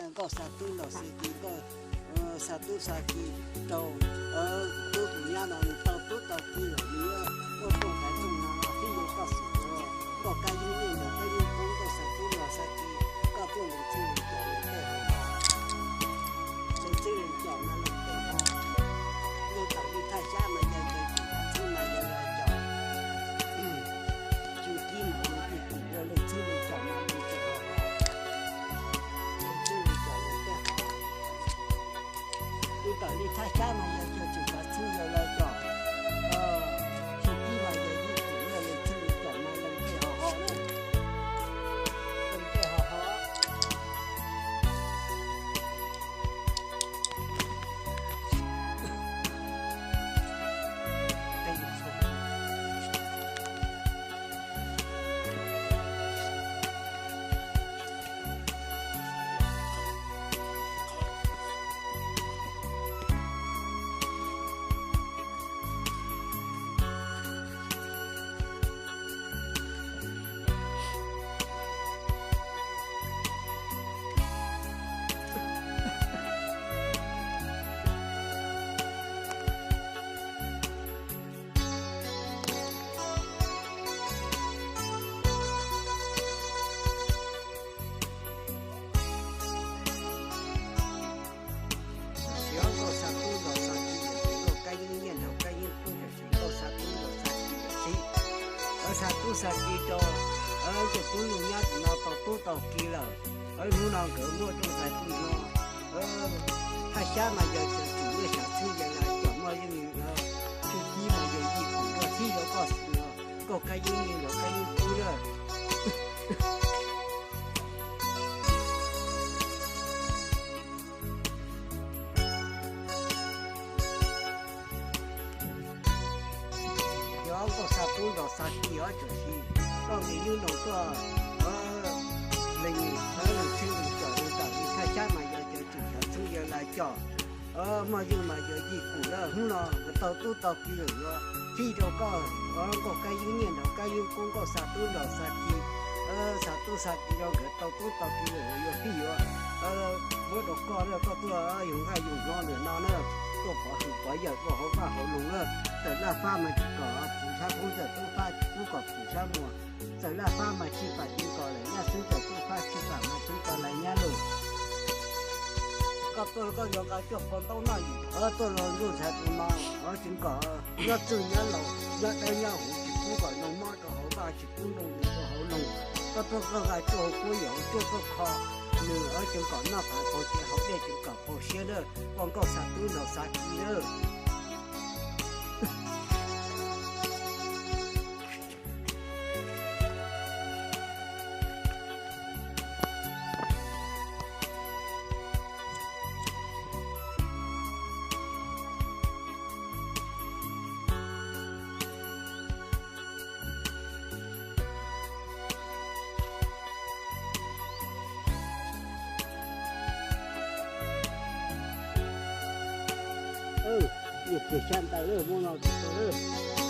Nkauj xa tub nraug xa kis, nkauj xa tub xa kis rau tub tus nyab no nws tau tub tau ki lawm nws yuav muaj rooj ntxhais rooj no fij yuav koj xwm ua. Nkauj kab yeeb nyiaj nraug kab yeeb kub, nkauj xa tub nraug xa kis, koj tuaj lees txhij lees caum lees tej hauv hos. Lees txhij lees caum mas lees tej hauv hos. Lees tawm li thaj xyab mas yog yawg yij, txhij mas yog yawg caum. Tswv kib mas yog yawg yij kum ua, lees txhij lees caum mas lees tej hauv hos. Lees txhij lees caum lees tej hauv hos. Lees tawm li thaj xyab mas yog yawg tswv xyov txhij yawg lawv caum. Tswv kib mas yog yawg yij kum ua, lees txhij lees caum mas lees tej hauv hos na. Lees tej hauv hos. Tam sim no nkauj xa tub nraug xa kis, nkauj kab yeeb nyiaj nraug kab yeeb kub, tam sim no nkauj xa tub nraug xa kis tam sim no xa tub xa kis rau cov tub nyuj nyab tus no tau tub tau ki lawm. Hnub no nkawd muaj rooj ntxhais rooj no. Thaj xyab mas yog yawg tswv xyov txhij yawg lawv caum, muaj yeej li no. Tswv kib mas yog yawg yij kum ua, fij yuav koj xwm ua. Nkauj kab yeeb nyiaj nraug kab yeeb kub lawm. Yog nkauj xa tub nraug xa kis os, tam sim no nkauj kab yeeb nraug tuaj lees, lees txhij lees caum lees tawm li thaj xyab mas yog yawg tswv xyov txhij yawg lawv caum. Muaj yeej mas yawg yij kum lawm. Hnub no nkawd tau tub tau ki lawm yuav fij rau koj. Nkauj kab yeeb nyiaj nraug kab yeeb kub, nkauj xa tub nraug xa kis, xa tub xa kis rau nkawd tau tub tau ki lawm yuav fij yuav muab rau koj na. Koj tuaj yug nqaij yug hlo ntawm no na, tuaj pov hwm pov yawm tuaj hauv vaj hauv loog na. Txawm laj fab mas tsis kom puv sab kub, txawm tub fab tsis pub kom puv sab muag, txawm laj fab mas tsis pam tsis kom lawm nyab xwb, txawm tub fab tsis pam mas tsis kom lawm nyab lus. Koj tuaj koj yuav nqa cuaj pua ntaub noj yim, tuaj los ntuj ntxhais tus no, tsis kom nyob txwj nyob laus, nyob dawb nyob huv, tsis pub kom noj mob rau hauv vaj, tsis pub noj nqis rau hauv loog. Koj tuaj koj nqa cuaj hauv kuab yim hauv cuaj tuaj kho nws, tsis kom noj qav paug ces hauv dej tsis kom paug siab na. Koj nkauj xa tub nraug xa kis na. Ib pliag xyab ntawd lawm, muaj no tsis tau lawm.